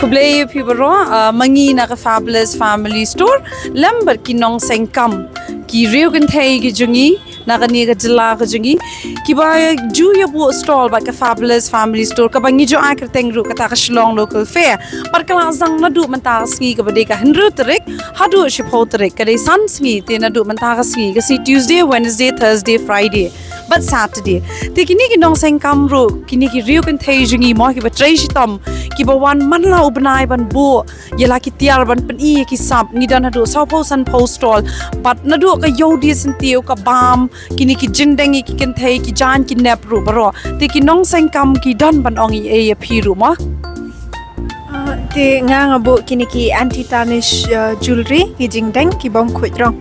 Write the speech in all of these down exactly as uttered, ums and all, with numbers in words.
Khublei ïa phi baroh, ah, ma ngi na ka Fabulous Family Store lem bad ki nongseng kam, ki riew kynthei ki jong ngi na kane ka jylla ka jong ngi, kiba ju ïa buh stall bad ka Fabulous Family Store, kaba ngi ju ai kyrteng ruh kata ka Shillong Local Fair. Bad ka la sdang naduh mynta ka sngi kaba dei ka hynriew tarik haduh shiphew tarik, ka dei san sngi te naduh mynta ka sngi, ka sngi Tuesday, Wednesday, Thursday, Friday bad Saturday. Te kine ki nongseng kam ruh, kine ki riew kynthei jong ngi mo, kiba trei shitom, kiba wan man la u bnai ban buh ïa la ki tiar ban pyni ïa ki sap, ngi don haduh sawphew sanphew stall. Bad naduh ka ïew die syntiew, ka bam, kine ki jingdeng ïa ki kynthei, ki jaiñ ki nep ruh baroh. Te ki nongseng kam ki don ban ong ei ei ïa phi ruh mo. Ah, te nga nga buh kine ki anti tarnish, ah, jewelry, ki jingdeng, ki bym khuid rong.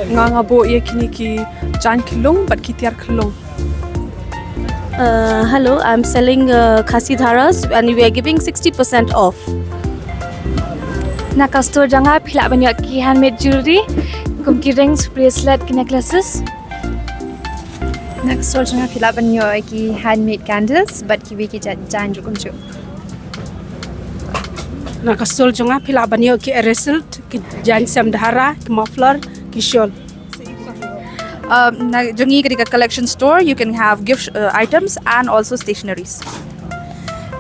Nga nga buh ïa kine ki jaiñ khyllung bad ki tiar khyllung. Uh, hello, I'm selling uh, Khasi Dharas and we are giving sixty percent off. Na ka store jong nga phi lah ban ïoh ki handmade jewelry, kum ki rings, bracelet, ki necklaces. Na ka store jong nga phi lah ban ïoh ki handmade candles bad kiwei ki jaiñ jaiñ rukom ju. Na ka store jong nga phi lah ban ïoh ki arrow silk, ki jaiñ sem dahara, ki muffler, ki shawl. Um, na jong ngi ka dei ka collection store, you can have gift uh, items and also stationeries.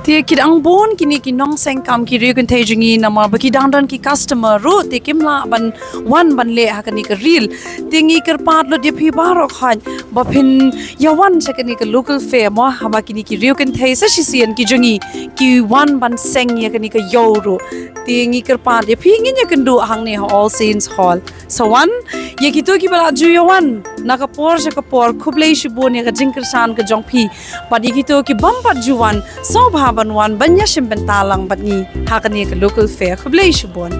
Te ki dang bun kine ki nongseng kam, ki riew kynthei jong ngi, namar ba ki dang don ki customer ruh, te kim lah ban wan ban leh ha kane ka reel. Te ngi kyrpad lut ïa phi baroh khoit ba phin ïa wan sha kane ka local fair mo, haba kine ki riew kynthei sa shisien ki jong ngi ki wan ban seng ïa kane ka ïew ruh. Te ngi kyrpad ïa phi, ngin ïa kynduh hangne ha All Saints Hall. Sa wan ïa kito kiba la ju ïa wan na ka por sha ka por, khublei shibun ïa ka jingkyrshan ka jong phi. Bad ïa kito ki bym pat ju wan, sngewbha ban wan ban ïa shim bynta lang bad ngi ha kane ka local fair. Khublei shibun.